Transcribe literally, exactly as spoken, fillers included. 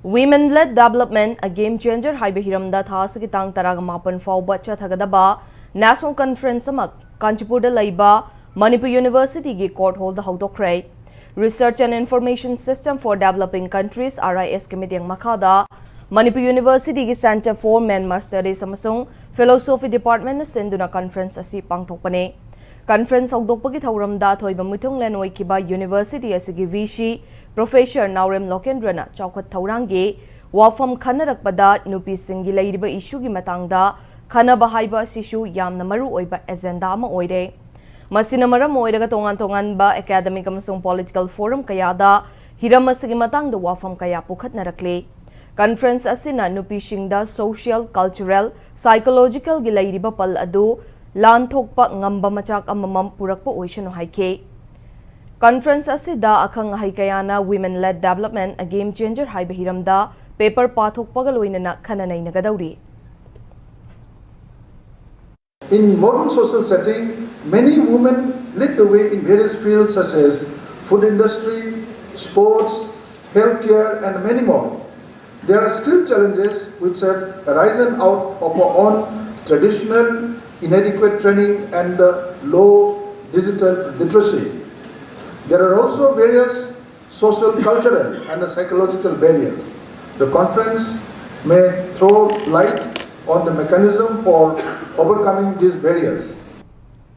Women Led Development, a Game Changer ꯍꯥꯏꯕ ꯍꯤꯔꯝꯗ ꯊꯥ ꯑꯁꯤꯒꯤ ꯇꯥꯡ ꯇꯔꯥꯃꯥꯄꯟ ꯐꯥꯎꯕ ꯆꯠꯊꯒꯗꯕ National Conference ꯑꯃ ꯀꯥꯟꯆꯤꯄꯨꯔꯗ ꯂꯩꯕ ꯃꯅꯤꯄꯨꯔ ꯌꯨꯅꯤꯚꯔꯁꯤꯇꯤꯒꯤ ꯀꯣꯔꯠ ꯍꯣꯜꯗ ꯍꯧꯗꯣꯛꯈ꯭ꯔꯦ꯫ Research and Information System for Developing Countries, R I S ꯀꯤ ꯃꯤꯠꯌꯦꯡ ꯃꯈꯥꯗ ꯃꯅꯤꯄꯨꯔ ꯌꯨꯅꯤꯚꯔꯁꯤꯇꯤꯒꯤ Center for Myanmar Studies ꯑꯃꯁꯨꯡ Philosophy Department ꯅ ꯁꯤꯟꯗꯨꯅ conference ꯑꯁꯤ ꯄꯥꯡꯊꯣꯛꯄꯅꯤ꯫ Conference ꯍꯧꯗꯣꯛꯄꯒꯤ ꯊꯧꯔꯝꯗ ꯑꯊꯣꯏꯕ ꯃꯤꯊꯨꯡꯂꯦꯟ ꯑꯣꯏꯈꯤꯕ ꯌꯨꯅꯤꯚꯔꯁꯤꯇꯤ ꯑꯁꯤꯒꯤ V C Professor ꯅꯥꯎꯔꯦꯝ ꯂꯣꯀꯦꯟꯗ꯭ꯔꯅ ꯆꯥꯎꯈꯠ ꯊꯧꯔꯥꯡꯒꯤ ꯋꯥꯐꯝ ꯈꯟꯅꯔꯛꯄꯗ ꯅꯨꯄꯤꯁꯤꯡꯒꯤ ꯂꯩꯔꯤꯕ ꯏꯁꯨꯒꯤ ꯃꯇꯥꯡꯗ ꯈꯟꯅꯕ ꯍꯥꯏꯕ ꯑꯁꯤꯁꯨ ꯌꯥꯝꯅ ꯃꯔꯨ ꯑꯣꯏꯕ ꯑꯦꯖꯦꯟꯗꯥ ꯑꯃ ꯑꯣꯏꯔꯦ꯫ ꯃꯁꯤꯅ ꯃꯔꯝ ꯑꯣꯏꯔꯒ ꯇꯣꯉꯥꯟ ꯇꯣꯉꯥꯟꯕ academic ꯑꯃꯁꯨꯡ political forum ꯀꯌꯥꯗ ꯍꯤꯔꯝ ꯑꯁꯤꯒꯤ ꯃꯇꯥꯡꯗ ꯋꯥꯐꯝ ꯀꯌꯥ ꯄꯨꯈꯠꯅꯔꯛꯂꯤ꯫ Conference ꯑꯁꯤꯅ ꯅꯨꯄꯤꯁꯤꯡꯗ social, cultural, psychological ꯒꯤ ꯂꯩꯔꯤꯕ ꯄꯜ ꯑꯗꯨ ꯂꯥꯟꯊꯣꯛꯄ ꯉꯝꯕ ꯃꯆꯥꯛ ꯑꯃꯃꯝ ꯄꯨꯔꯛꯄ ꯑꯣꯏꯁꯅꯨ ꯍꯥꯏꯈꯤ꯫ Conference ꯑꯁꯤꯗ ꯑꯈꯪ ꯑꯍꯩ ꯀꯌꯥꯅ Women Led Development, a Game Changer ꯍꯥꯏꯕ ꯍꯤꯔꯝꯗ paper ꯄꯥꯊꯣꯛꯄꯒ ꯂꯣꯏꯅꯅ ꯈꯟꯅ ꯅꯩꯅꯒꯗꯧꯔꯤ꯫ In modern social setting, many women lead the way in various fields such as food industry, sports, healthcare, and many more. There are still challenges which have arisen out of our own traditional inadequate training and the low digital literacy. There are also various social, cultural, and psychological barriers. The conference may throw light on the mechanism for overcoming these barriers.